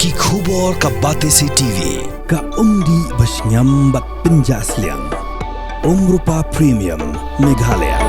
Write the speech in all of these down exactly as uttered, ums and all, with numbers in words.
Ki khubor ka Batesi T V, ka umdih ba shngiam bad pynjah sliang. Umrupa Premium, Meghalaya.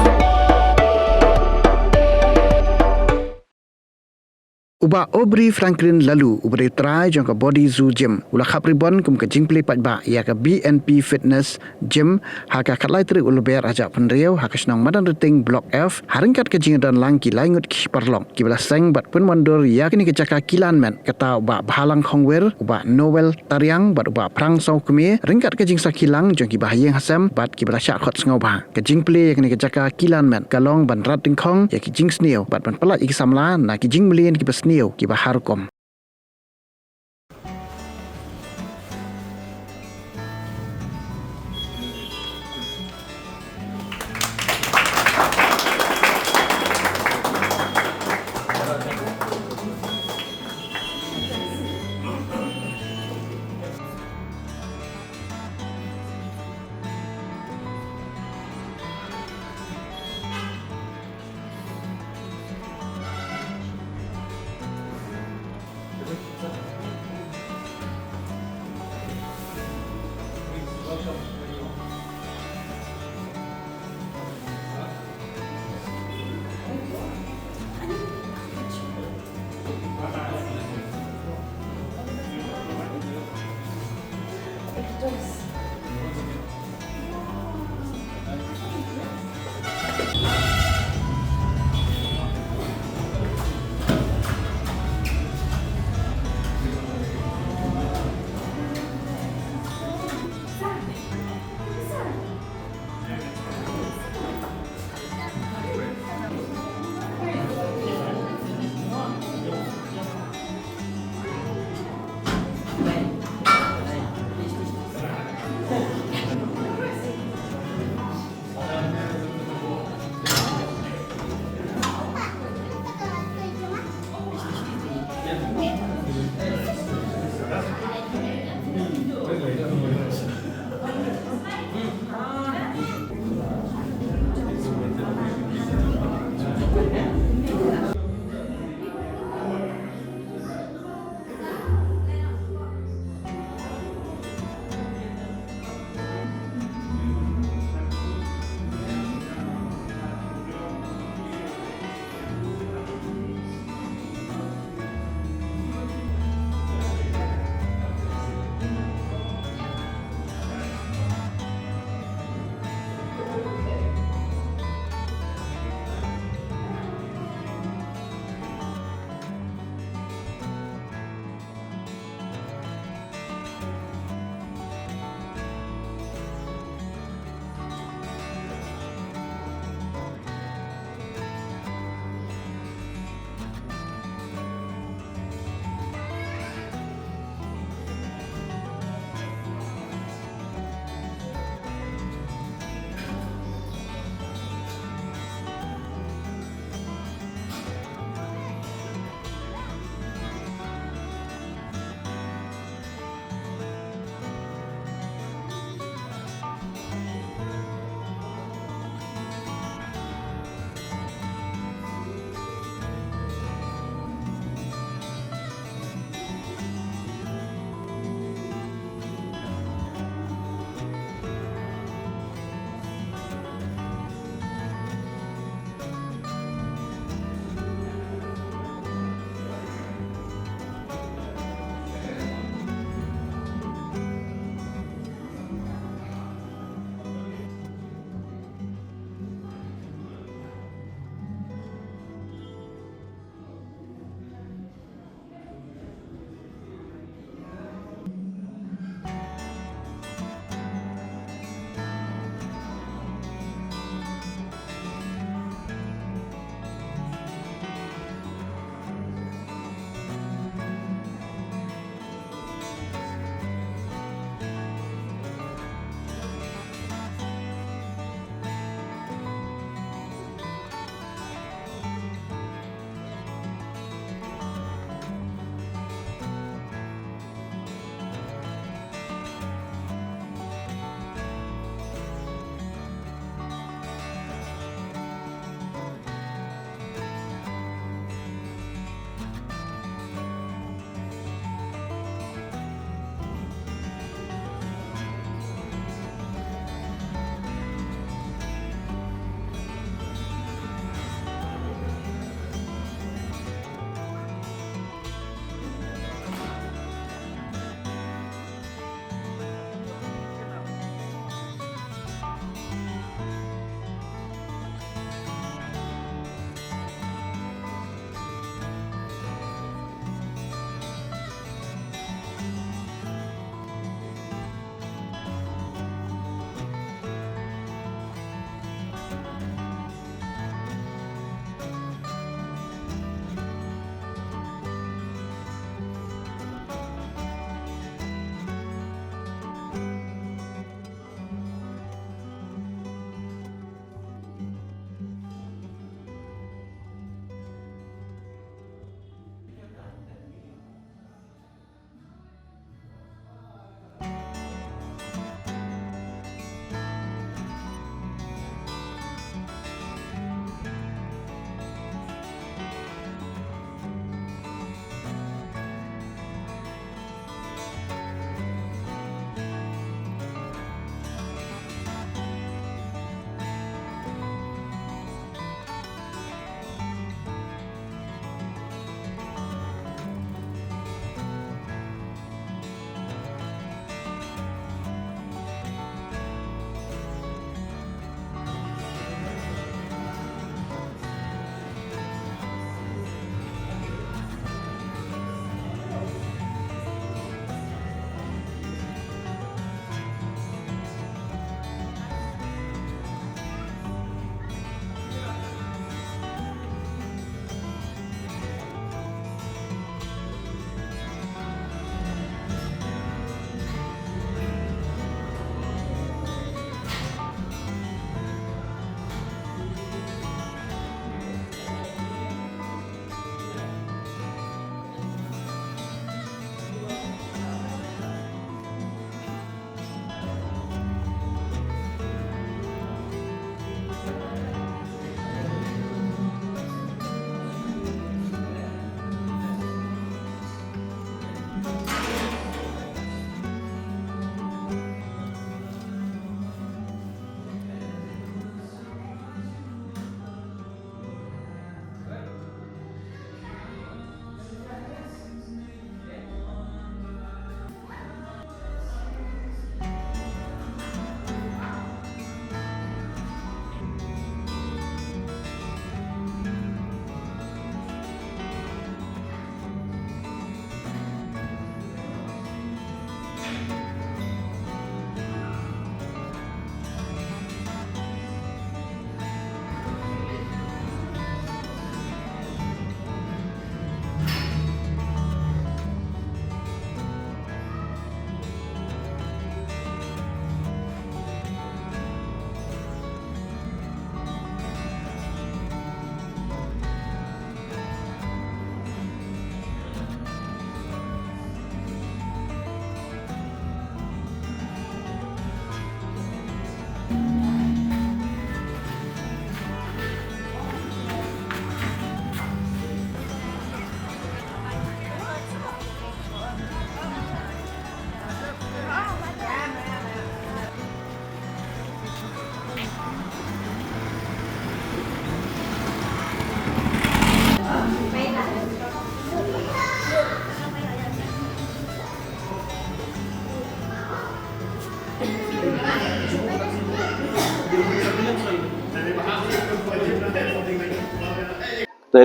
U Bah Aubrey Franklin Laloo, uba dei u trai jong ka Body Zoo Gym, u la khap ribbon kum ka jingplie paidbah ïa ka B N P Fitness Gym ha ka khatlai tarik u Lber arhajar arphew hynriew ha ka shnong Madanrting Block F, ha ryngkat ka jingdon lang ki lai ngut ki paralok kiba la seng bad pynwandur ïa kane ka jaka kilan met, kata u Bah Bhalang Khongwir, u Bah Noel Tariang bad u Bah Phrang Sawkmie, ryngkat ka jingsakhi lang jong kiba ha ïing ha sem bad kiba la shah khot sngewbha. Ka jingplie ïa kane ka jaka kilan met ka long ban rat dyngkhong ïa ki jingsniew bad ban pyllait ïa ki samla na ki jingmlien kiba sniew kiba har rukom.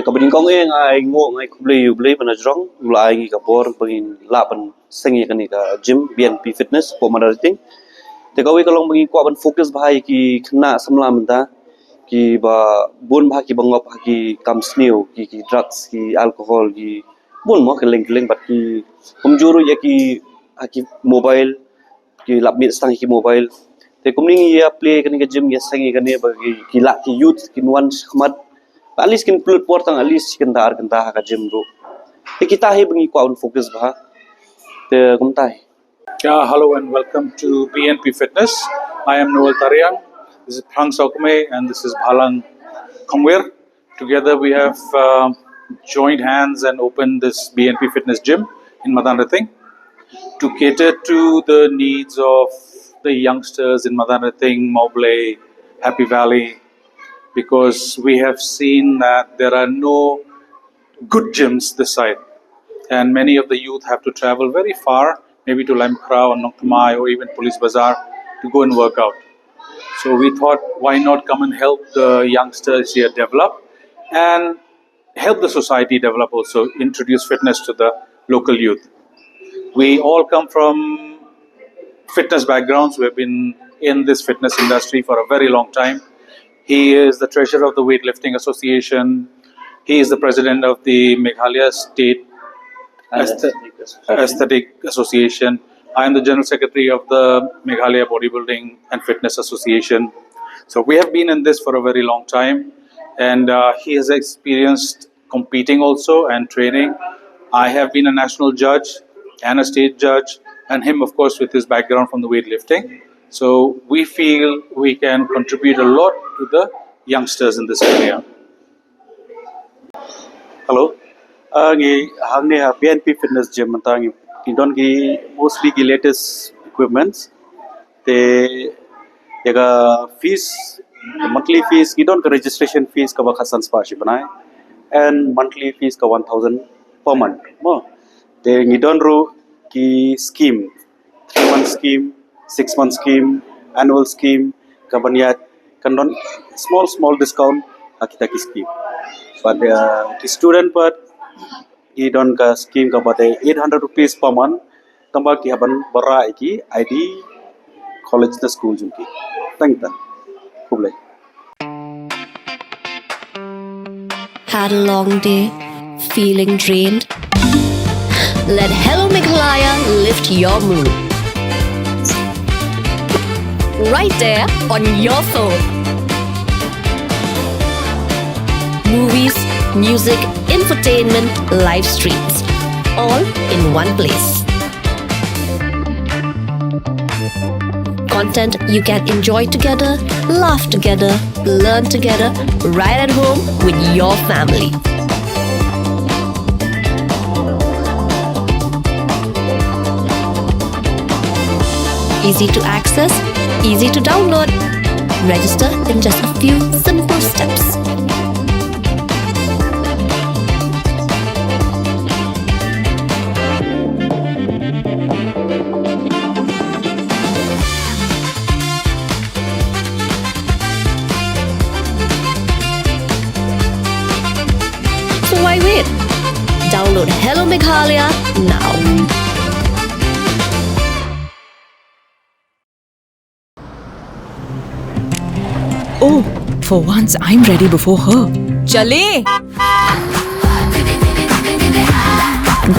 Kaba nyngkong eh nga ai nguh, nga ai khublei ïa U Blei ba na jrong u la ai ngi ka bor ba ngin lah ban seng ïa kane ka gym B N P Fitness hapoh Madan Rating. Te kawei ka long ba ngi kwah ban focus bha ïa ki khynnah samla mynta, kiba bun bha kiba ngop ha ki kam sniew, ki, ki drugs, ki alcohol, ki bun mo kylleng kylleng, bad ki kumjuh ruh ïa ki ha ki mobile, ki lap miet tang ha ki mobile. Te kumne ngi ïa plie kane ka gym, ïa seng ïa kane ba ki, ki lah ki youth kin wan shakhmat, at least kin pynlut por tang at least shi kynta ar kynta ha ka gym ruh. Te kita hi ba ngi kwah ban focus bha. Te kumta hi. Yeah, hello and welcome to B N P Fitness. I am Noel Tariang. This is Phrang Sawkmie and this is Bhalang Khongwir. Together we have um, joined hands and opened this B N P Fitness Gym in Madan Rating to cater to the needs of the youngsters in Madan Rating, Mawblei, Happy Valley, because we have seen that there are no good gyms this side, and many of the youth have to travel very far, maybe to Laitumkhrah or Nongthymmai or even Police Bazar to go and work out. So we thought, why not come and help the youngsters here develop and help the society develop also, introduce fitness to the local youth. We all come from fitness backgrounds. We've been in this fitness industry for a very long time. He is the treasurer of the Weightlifting Association. He is the president of the Meghalaya State Aesthe- Aesthetic Association. I am the general secretary of the Meghalaya Bodybuilding and Fitness Association. So we have been in this for a very long time, and uh, he has experienced competing also and training. I have been a national judge and a state judge, and him, of course, with his background from the weightlifting. So we feel we can contribute a lot to the youngsters in this area. Hello. Uh, ngi hangne ha B N P Fitness Gym mynta ngi, ngi don ki mostly ki latest equipments. Te ïa ka fees, monthly fees, ngi don ka registration fees kaba khatsan spah shi bnai, and monthly fees ka one thousand per month mo. Te ngi don ruh ki scheme, three month scheme, six month scheme, annual scheme, kaban ïa kan don small small discount ha kita ki scheme. But uh, ki student pat ki don ka scheme kaba dei eight hundred rupees per month, tangba ki hap ban byrra ïa ki I D college ne school jong ki. Tang ita. Khublei. Had a long day? Feeling drained? Let Hello Meghalaya lift your mood. Right there on your phone. Movies, music, infotainment, live streams, all in one place. Content you can enjoy together, laugh together, learn together, right at home with your family. Easy to access, easy to download. Register in just a few simple steps. So why wait? Download Hello Meghalaya now. Oh, for once I'm ready before her. Chale!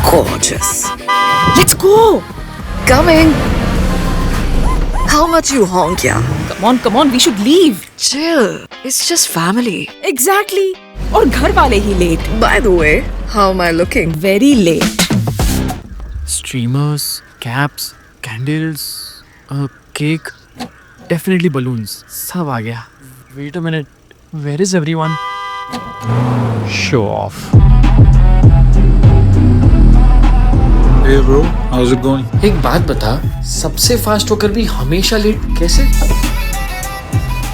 Gorgeous. Let's go! Coming! How much you honk, yeah? Come on, come on, we should leave. Chill. It's just family. Exactly. और घर वाले ही late. By the way, how am I looking? Very late. Streamers, caps, candles, a cake, definitely balloons. सब आ गया. Wait a minute. Where is everyone? Show off. Hey bro, how's it going? एक बात बता, सबसे फास्ट होकर भी हमेशा लेट कैसे?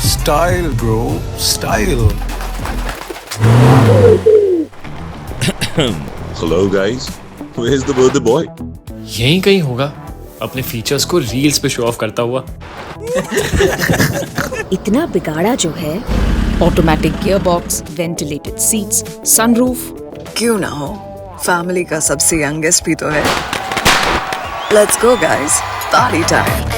Style, bro, style. Hello, guys. Where's the birthday boy? यहीं कहीं होगा. अपने फीचर्स को रील्स पे शो ऑफ करता हुआ। इतना बिगाड़ा जो है। Automatic gearbox, ventilated seats, sunroof। क्यों ना हो, फैमिली का सबसे यंगेस्ट भी तो है। Let's go guys, party time।